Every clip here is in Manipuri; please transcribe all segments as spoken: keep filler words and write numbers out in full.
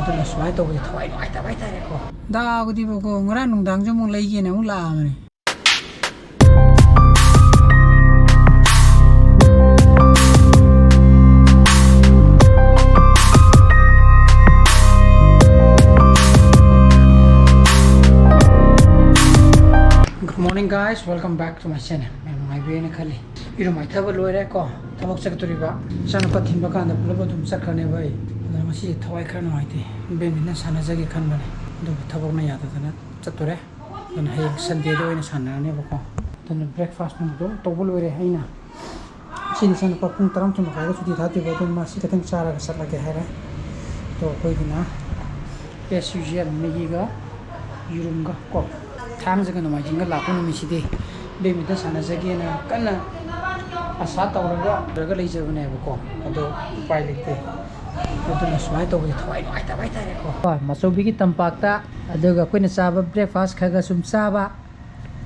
ꯑꯗꯨꯅ ꯁꯨꯃꯥꯏꯅ ꯇꯧꯕꯁꯦ ꯊꯋꯥꯏ ꯅꯨꯡꯉꯥꯏꯇꯕ ꯍꯥꯏꯇꯥꯔꯦꯀꯣ꯫ ꯗꯥꯎꯒꯗꯤꯕꯀꯣ, ꯉꯔꯥꯡ ꯅꯨꯡꯗꯥꯡꯁꯨ ꯑꯃꯨꯛ ꯂꯩꯒꯦꯅ ꯑꯃꯨꯛ ꯂꯥꯛꯑꯕꯅꯤ꯫ Good morning, guys, welcome back to my channel. ꯃꯌꯥꯝ ꯅꯨꯡꯉꯥꯏꯕꯤꯔꯦꯅ ꯈꯜꯂꯤ꯫ ꯏꯔꯨ ꯃꯥꯏꯊꯕ ꯂꯣꯏꯔꯦ ꯀꯣ, ꯊꯕꯛ ꯆꯠꯀꯗꯣꯔꯤꯕ꯫ ꯏꯆꯥꯅꯨꯄꯥ ꯊꯤꯟꯕ ꯀꯥꯟꯗ ꯄꯨꯂꯞ ꯑꯗꯨꯝ ꯆꯠꯈ꯭ꯔꯅꯦꯕ ꯑꯩ꯫ ꯑꯗꯨꯅ ꯉꯁꯤꯁꯦ ꯊꯋꯥꯏ ꯈꯔ ꯅꯨꯡꯉꯥꯏꯇꯦ꯫ Badminton ꯁꯥꯟꯅꯖꯒꯦ ꯈꯟꯕꯅꯦ, ꯑꯗꯨꯕꯨ ꯊꯕꯛꯅ ꯌꯥꯗꯗꯅ ꯆꯠꯇꯣꯔꯦ꯫ ꯑꯗꯨꯅ ꯍꯌꯦꯡ Sundayꯗ ꯑꯣꯏꯅ ꯁꯥꯟꯅꯔꯅꯦꯕꯀꯣ꯫ ꯑꯗꯨꯅ breakfast ꯅꯨꯡ ꯑꯗꯨꯝ ꯇꯧꯕ ꯂꯣꯏꯔꯦ ꯑꯩꯅ꯫ ꯉꯁꯤꯗꯤ ꯏꯆꯥꯅꯨꯄꯥ ꯄꯨꯡ ꯇꯔꯥꯃꯥꯊꯣꯏ ꯃꯈꯥꯏꯗ ꯁꯨꯇꯤ ꯊꯥꯗꯣꯏꯕ, ꯑꯗꯨꯅ ꯃꯥ ꯁꯤ ꯈꯛꯇꯪ ꯆꯥꯔꯒ ꯆꯠꯂꯒꯦ ꯍꯥꯏꯔꯦ꯫ ꯑꯗꯣ ꯑꯩꯈꯣꯏꯒꯤꯅ as usual Maggiꯒ ꯌꯦꯔꯨꯝꯒ ꯀꯣ꯫ ꯊꯥꯡꯖꯒ ꯅꯣꯡꯃꯥꯏꯖꯤꯡꯒ ꯂꯥꯛꯄ ꯅꯨꯃꯤꯠꯁꯤꯗꯤ badminton ꯁꯥꯟꯅꯖꯒꯦꯅ ꯀꯟꯅ ꯑꯁꯥ ꯇꯧꯔꯒ, ꯇꯧꯔꯒ ꯂꯩꯖꯕꯅꯦꯕꯀꯣ꯫ ꯑꯗꯣ ꯎꯄꯥꯏ ꯂꯩꯇꯦ꯫ ꯑꯗꯨꯅ ꯁꯨꯃꯥꯏꯅ ꯇꯧꯕꯁꯦ ꯊꯋꯥꯏ ꯅꯨꯡꯉꯥꯏꯇꯕ ꯍꯥꯏꯇꯥꯔꯦꯀꯣ꯫ ꯃꯆꯧꯕꯤꯒꯤ ꯇꯝꯄꯥꯛꯇ, ꯑꯗꯨꯒ ꯑꯩꯈꯣꯏꯅ ꯆꯥꯕ breakfast ꯈꯔ ꯈꯔ ꯁꯨꯝ ꯆꯥꯕ,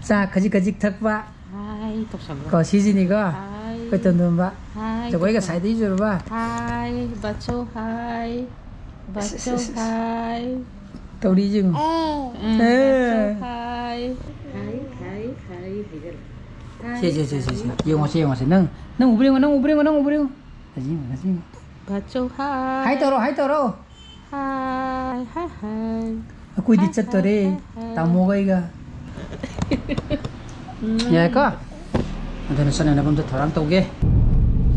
ꯆꯥ ꯈꯖꯤꯛ ꯈꯖꯤꯛ ꯊꯛꯄ꯫ ꯍꯥꯏ ꯇꯧꯁꯜꯂꯣ꯫ ꯀꯣ, ꯁꯤꯁꯤꯅꯤꯀꯣ꯫ ꯍꯥꯏ꯫ ꯑꯩꯈꯣꯏ ꯇꯣꯟꯗꯣꯟꯕ꯫ ꯍꯥꯏ ꯖꯒꯣꯏꯒ ꯇꯧꯁꯜꯂꯣ꯫ ꯁꯥꯏꯗꯩ ꯖꯨꯔꯕ꯫ ꯍꯥꯏ, ꯕꯥꯆꯧ ꯍꯥꯏ꯫ ꯕꯥꯆꯧ ꯍꯥꯏ꯫ ꯇꯧꯔꯤꯁꯤ ꯌꯦꯡꯉꯨ꯫ ꯎꯝ, ꯑꯦ꯫ ꯕꯥꯆꯧ ꯍꯥꯏ꯫ ꯍꯥꯏ, ꯍꯥꯏ, ꯍꯥꯏ, ꯍꯥꯏꯖꯜꯂꯣ꯫ ꯁꯦ, ꯁꯦ, ꯁꯦ, ꯁꯦ, ꯁꯦ꯫ ꯌꯦꯡꯉꯣ, ꯁꯦ ꯌꯦꯡꯉꯣ, ꯁꯦ꯫ ꯅꯪ, ꯅꯪ ꯎꯕ꯭ꯔꯥ ꯌꯦꯡꯉꯣ, ꯅꯪ ꯎꯕ꯭ꯔꯥ ꯌꯦꯡꯉꯣ, ꯅꯪ ꯎꯕ꯭ꯔꯥ ꯌꯦꯡꯉꯣ꯫ ꯅꯁꯤ ꯌꯦꯡꯉꯣ, ꯅꯁꯤ ꯌꯦꯡꯉꯣ꯫ ꯕꯥꯆꯧ ꯍꯥꯏ꯫ ꯍꯥꯏ ꯇꯧꯔꯣ, ꯍꯥꯏ ꯇꯧꯔꯣ꯫ ꯍꯥꯏ, ꯍꯥꯏ, ꯍꯥꯏ꯫ ꯑꯩꯈꯣꯏꯗꯤ ꯍꯥꯏ, ꯆꯠꯇꯣꯔꯦ, ꯍꯥꯏ, ꯍꯥꯏ, ꯍꯥꯏ꯫ ꯇꯥꯃꯣꯒ ꯑꯩꯒ꯫ ꯎꯝ꯫ ꯌꯥꯏꯀꯣ? ꯑꯗꯨꯅ ꯆꯠꯅꯅꯕ ꯑꯝꯇ ꯊꯧꯔꯥꯡ ꯇꯧꯒꯦ꯫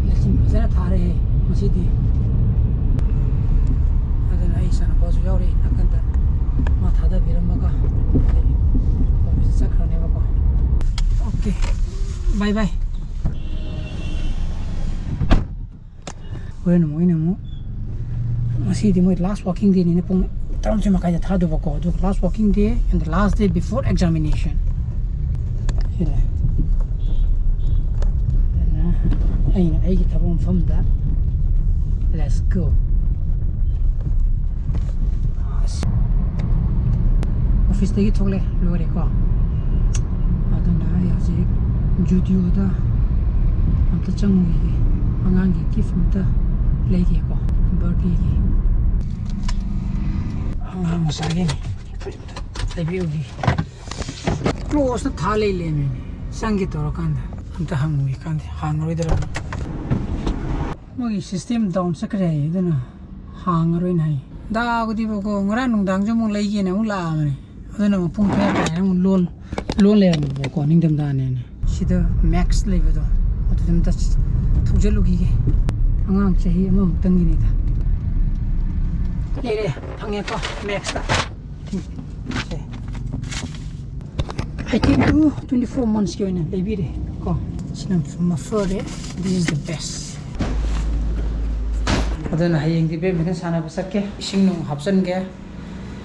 ꯂꯩꯆꯤꯟ ꯐꯖꯅ ꯊꯥꯔꯦꯍꯦ ꯉꯁꯤꯗꯤ꯫ ꯑꯗꯨꯅ ꯑꯩ ꯏꯆꯥꯅꯨꯄꯥꯁꯨ ꯌꯥꯎꯔꯤ ꯅꯥꯀꯟꯗ꯫ ꯃꯥ ꯊꯥꯗꯕꯤꯔꯝꯃꯒ ꯑꯩ office ꯆꯠꯈ꯭ꯔꯅꯦꯕꯀꯣ꯫ Okay, bye bye꯫ ꯍꯣꯔꯦꯟ ꯑꯃꯨꯛ ꯑꯩꯅ ꯑꯃꯨꯛ, ꯉꯁꯤꯗꯤ ꯃꯣꯏ last working dayꯅꯤꯅ ꯄꯨꯡ ꯇꯔꯥꯃꯥꯊꯣꯏ ꯃꯈꯥꯏꯗ ꯊꯥꯗꯧꯕꯀꯣ, ꯑꯗꯨꯒ last working day and the last day before examination꯫ ꯁꯤꯅꯦ꯫ ꯑꯗꯨꯅ ꯑꯩꯅ ꯑꯩꯒꯤ ꯊꯕꯛ ꯃꯐꯝꯗ, let's go꯫ ꯑꯁ꯫ Officeꯇꯒꯤ ꯊꯣꯛꯂꯛꯑꯦ, ꯂꯣꯏꯔꯦꯀꯣ꯫ ꯑꯗꯨꯅ ꯑꯩ ꯍꯧꯖꯤꯛ Zudioꯗ ꯑꯝꯇ ꯆꯪꯉꯨꯈꯤꯒꯦ꯫ ꯑꯉꯥꯡꯒꯤ gift ꯑꯝꯇ ꯂꯩꯒꯦꯀꯣ, birthdayꯒꯤ꯫ ꯉꯁꯥꯏꯒꯤꯅꯤ꯫ ꯐꯨꯔꯤꯠ ꯑꯝꯇ ꯂꯩꯕꯤꯔꯨꯒꯦ꯫ ꯀ꯭ꯂꯣꯁꯇ ꯊꯥ ꯂꯩ ꯂꯩꯔꯝꯃꯦꯅꯦ꯫ ꯆꯪꯒꯦ ꯇꯧꯔꯀꯥꯟꯗ ꯑꯝꯇ ꯍꯪꯉꯨꯒꯦ ꯀꯥꯟꯗ ꯍꯥꯡꯉꯔꯣꯏꯗ꯭ꯔꯥ? ꯃꯣꯏꯒꯤ system down ꯆꯠꯈ꯭ꯔꯦ ꯍꯥꯏꯌꯦ, ꯑꯗꯨꯅ ꯍꯥꯡꯉꯔꯣꯏꯅ ꯍꯥꯏ꯫ ꯗꯥꯎꯒꯗꯤꯕꯀꯣ, ꯉꯔꯥꯡ ꯅꯨꯡꯗꯥꯡꯁꯨ ꯑꯃꯨꯛ ꯂꯩꯒꯦꯅ ꯑꯃꯨꯛ ꯂꯥꯛꯑꯕꯅꯦ꯫ ꯑꯗꯨꯅ ꯃꯄꯨꯡ ꯐꯥꯔꯝꯗꯥꯏꯗ ꯑꯃꯨꯛ ꯂꯣꯟ, ꯂꯣꯟ ꯂꯩꯔꯝꯃꯦꯕꯀꯣ, ꯅꯤꯡꯊꯝꯊꯥꯅꯦꯅ꯫ ꯁꯤꯗ Max ꯂꯩꯕꯗꯣ, ꯑꯗꯨꯗ ꯑꯝꯇ ꯊꯧꯖꯜꯂꯨꯈꯤꯒꯦ꯫ ꯑꯉꯥꯡ ꯆꯍꯤ ꯑꯃꯃꯨꯛꯇꯪꯒꯤꯅꯤꯗ꯫ ꯂꯩꯔꯦ, ꯐꯪꯉꯦꯀꯣ, Max ꯇ꯫ ꯁꯦ꯫ Eighteen to twenty four months ꯀꯤ ꯑꯣꯏꯅ ꯂꯩꯕꯤꯔꯦ ꯀꯣ꯫ ꯁꯤꯅ ꯃꯐꯔꯦ꯫ This is the best꯫ ꯑꯗꯨꯅ ꯍꯌꯦꯡꯗꯤ badminton ꯁꯥꯟꯅꯕ ꯆꯠꯀꯦ꯫ ꯏꯁꯤꯡ ꯅꯨꯡ ꯍꯥꯞꯆꯤꯟꯒꯦ꯫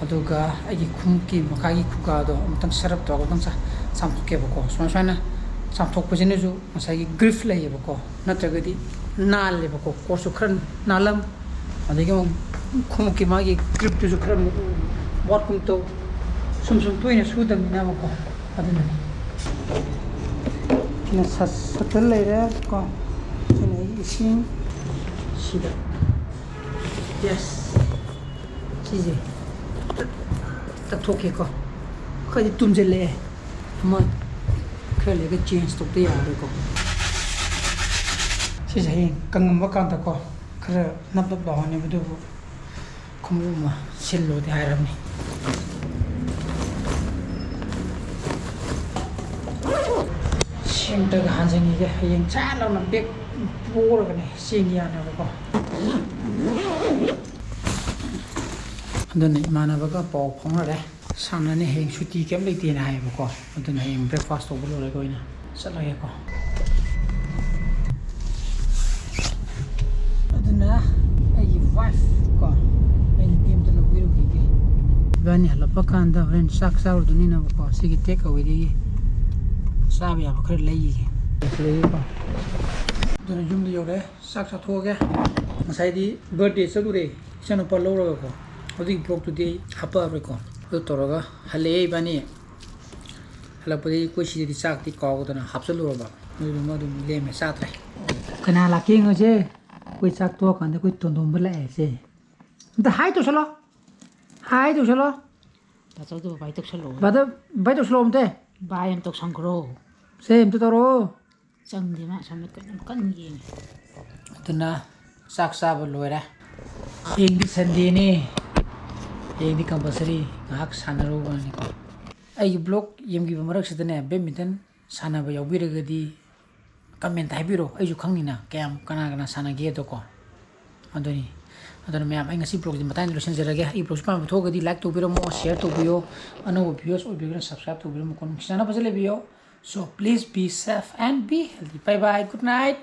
ꯑꯗꯨꯒ ꯑꯩꯒꯤ ꯈꯣꯡꯎꯞꯀꯤ ꯃꯈꯥꯒꯤ ꯈꯨꯒꯥꯗꯣ ꯑꯃꯨꯛꯇꯪ serve ꯇꯧꯔꯒ ꯑꯃꯨꯛꯇꯪ ꯆꯥ-, ꯆꯥꯝꯊꯣꯛꯀꯦꯕꯀꯣ꯫ ꯁꯨꯃꯥꯏ ꯁꯨꯃꯥꯏꯅ ꯆꯥꯝꯊꯣꯛꯄꯁꯤꯅꯁꯨ ꯉꯁꯥꯏꯒꯤ grip ꯂꯩꯌꯦꯕꯀꯣ꯫ ꯅꯠꯇ꯭ꯔꯒꯗꯤ ꯅꯥꯜꯂꯦꯕꯀꯣ꯫ Court ꯁꯨ ꯈꯔ ꯅꯥꯜꯂꯝ꯫ ꯑꯗꯒꯤ ꯑꯃꯨꯛ ꯈꯣꯡꯎꯞꯀꯤ ꯃꯥꯒꯤ grip ꯇꯨꯁꯨ ꯈꯔ ꯋꯥꯠꯀꯨꯝ ꯇꯧ꯫ ꯁꯨꯝ ꯁꯨꯝ ꯇꯣꯏꯅ ꯁꯨꯗꯕꯅꯤꯅꯕꯀꯣ꯫ ꯑꯗꯨꯅꯅꯤ꯫ ꯁꯤꯅ ꯁꯠ-, ꯁꯠꯇꯜ ꯂꯩꯔꯦ ꯀꯣ꯫ ꯁꯤꯅ ꯑꯩꯒꯤ ꯏꯁꯤꯡ꯫ ꯁꯤꯗ꯫ Yes꯫ ꯁꯤꯁꯦ ꯇꯛ-, ꯇꯛꯊꯣꯛꯀꯦꯀꯣ꯫ ꯈꯔꯗꯤ ꯇꯨꯝꯁꯤꯜꯂꯛꯑꯦ꯫ ꯑꯃ ꯈꯔ ꯂꯩꯔꯒ change ꯇꯧꯗ ꯌꯥꯔꯔꯣꯏꯀꯣ꯫ ꯁꯤꯁꯦ ꯍꯌꯦꯡ ꯀꯪꯉꯝꯕ ꯀꯥꯟꯗꯀꯣ ꯈꯔ ꯅꯞ ꯅꯞ ꯂꯥꯎꯍꯟꯅꯦꯕ, ꯑꯗꯨꯕꯨ ꯈꯣꯡꯎꯞ ꯑꯃ ꯁꯤꯜꯂꯣꯗꯤ ꯍꯥꯏꯔꯕꯅꯤ꯫ ꯁꯤ ꯑꯝꯇꯒ ꯍꯥꯟꯖꯟꯈꯤꯒꯦ꯫ ꯍꯌꯦꯡ ꯁꯠ ꯂꯥꯎꯅ bag ꯄꯣꯔꯒꯅꯦ ꯆꯦꯟꯒꯦ ꯌꯥꯅꯕꯀꯣ꯫ ꯑꯗꯨꯅ ꯏꯃꯥꯟꯅꯕꯒ ꯄꯥꯎ ꯐꯥꯎꯅꯔꯦ꯫ ꯁꯥꯟꯅꯅꯤ, ꯍꯌꯦꯡ ꯁꯨꯇꯤ ꯀꯩꯝ ꯂꯩꯇꯦꯅ ꯍꯥꯏꯌꯦꯕꯀꯣ꯫ ꯑꯗꯨꯅ ꯍꯌꯦꯡ breakfast ꯇꯧꯕ ꯂꯣꯏꯔꯒ ꯑꯣꯏꯅ ꯆꯠꯂꯒꯦꯀꯣ꯫ ꯑꯗꯨꯅ ꯑꯩꯒꯤ wife ꯀꯣ, ꯑꯩ ꯅꯨꯄꯤ ꯑꯝꯇ ꯂꯧꯕꯤꯔꯨꯈꯤꯒꯦ꯫ ꯏꯕꯥꯅꯤ ꯍꯜꯂꯛꯄ ꯀꯥꯟꯗ ꯍꯣꯔꯦꯟ ꯆꯥꯛ ꯆꯥꯔꯨꯗꯣꯏꯅꯤꯅꯕꯀꯣ꯫ ꯁꯤꯒꯤ take away ꯗꯒꯤ ꯆꯥꯕ ꯌꯥꯕ ꯈꯔ ꯂꯩꯈꯤꯒꯦ꯫ ꯂꯩꯔꯦꯀꯣ꯫ ꯑꯗꯨꯅ ꯌꯨꯝꯗ ꯌꯧꯔꯦ꯫ ꯆꯥꯛ ꯆꯥꯊꯣꯛꯑꯒꯦ꯫ ꯉꯁꯥꯏꯗꯤ birthday ꯆꯠꯂꯨꯔꯦ, ꯏꯆꯥꯅꯨꯄꯥ ꯂꯧꯔꯒꯀꯣ꯫ ꯑꯗꯨꯒꯤ vlog ꯇꯨꯗꯤ ꯑꯩ ꯍꯥꯞꯄꯛꯑꯔꯣꯏꯀꯣ꯫ ꯑꯗꯨ ꯇꯧꯔꯒ ꯍꯜꯂꯛꯑꯦ ꯏꯕꯥꯅꯤ꯫ ꯍꯜꯂꯛꯄꯗꯒꯤ ꯑꯩꯈꯣꯏ ꯁꯤꯗꯗꯤ ꯆꯥꯛꯇꯤ ꯀꯥꯎꯗꯅ ꯍꯥꯞꯆꯜꯂꯨꯔꯕ꯫ ꯑꯗꯨꯗꯨꯃ ꯑꯗꯨꯝ ꯂꯦꯝꯃꯦ, ꯆꯥꯗ꯭ꯔꯦ꯫ ꯀꯅꯥ ꯂꯥꯛꯀꯦ ꯌꯦꯡꯉꯨꯁꯦ꯫ ꯑꯩꯈꯣꯏ ꯆꯥꯛ ꯇꯣꯛꯑꯀꯥꯟꯗ ꯑꯩꯈꯣꯏ ꯇꯣꯟꯗꯣꯝꯕ ꯂꯥꯛꯑꯦꯁꯦ꯫ ꯑꯝꯇ hi ꯇꯧꯁꯜꯂꯣ꯫ ꯍꯥꯏ ꯇꯧꯁꯜꯂꯣ꯫ ꯇꯥꯆꯧꯗꯨꯕꯨ ꯚꯥꯏ ꯇꯧꯁꯜꯂꯣ꯫ ꯕꯥꯗ ꯚꯥꯏ ꯇꯧꯁꯜꯂꯣ ꯑꯝꯇ꯫ ꯚꯥꯏ ꯑꯃ ꯇꯧꯁꯟꯈ꯭ꯔꯣ꯫ ꯁꯦ ꯑꯝꯇ ꯇꯧꯔꯛꯑꯣ꯫ ꯆꯪꯗꯦ, ꯃꯥ ꯑꯁꯣꯝꯗ ꯀꯟꯅ ꯀꯟꯅ ꯌꯦꯡꯉꯤ꯫ ꯑꯗꯨꯅ ꯆꯥꯛ ꯆꯥꯕ ꯂꯣꯏꯔꯦ꯫ ꯍꯌꯦꯡꯗꯤ ꯁꯟꯗꯦꯅꯤ꯫ ꯍꯌꯦꯡꯗꯤ ꯀꯝꯄꯜꯁꯔꯤ ꯉꯥꯏꯍꯥꯛ ꯁꯥꯟꯅꯔꯨꯕꯅꯤꯀꯣ꯫ ꯑꯩꯒꯤ ꯕ꯭ꯂꯣꯛ ꯌꯦꯡꯕꯤꯕ ꯃꯔꯛꯁꯤꯗꯅꯦ ꯕꯦꯠꯃꯤꯟꯇꯟ ꯁꯥꯟꯅꯕ ꯌꯥꯎꯕꯤꯔꯒꯗꯤ ꯀꯃꯦꯟꯇ ꯍꯥꯏꯕꯤꯔꯣ, ꯑꯩꯁꯨ ꯈꯪꯅꯤꯅ ꯀꯌꯥꯝ ꯀꯅꯥ ꯀꯅꯥ ꯁꯥꯟꯅꯒꯦꯗꯣꯀꯣ꯫ ꯑꯗꯨꯅꯤ꯫ ꯑꯗꯨꯅ ꯃꯌꯥꯝ, ꯑꯩ ꯉꯁꯤ ꯕ꯭ꯂꯣꯛꯁꯤ ꯃꯇꯥꯡꯗ ꯂꯣꯏꯁꯤꯟꯖꯔꯒꯦ꯫ ꯑꯩ ꯕ꯭ꯂꯣꯛꯁꯤ ꯄꯥꯝꯕ ꯊꯣꯛꯑꯒꯗꯤ ꯂꯥꯏꯛ ꯇꯧꯕꯤꯔꯝꯃꯣ, ꯁꯤꯌꯔ ꯇꯧꯕꯤꯌꯣ, ꯑꯅꯧꯕ ꯚꯤꯌꯨꯋꯔꯁ ꯑꯣꯏꯕꯤꯔꯒꯅ ꯁꯕꯁꯀ꯭ꯔꯥꯏꯕ ꯇꯧꯕꯤꯔꯝꯃꯣ꯫ ꯅꯨꯡꯁꯤꯅꯅ ꯐꯖꯅ ꯂꯩꯕꯤꯌꯣ꯫ So please be safe and be healthy. Bye bye. Good night.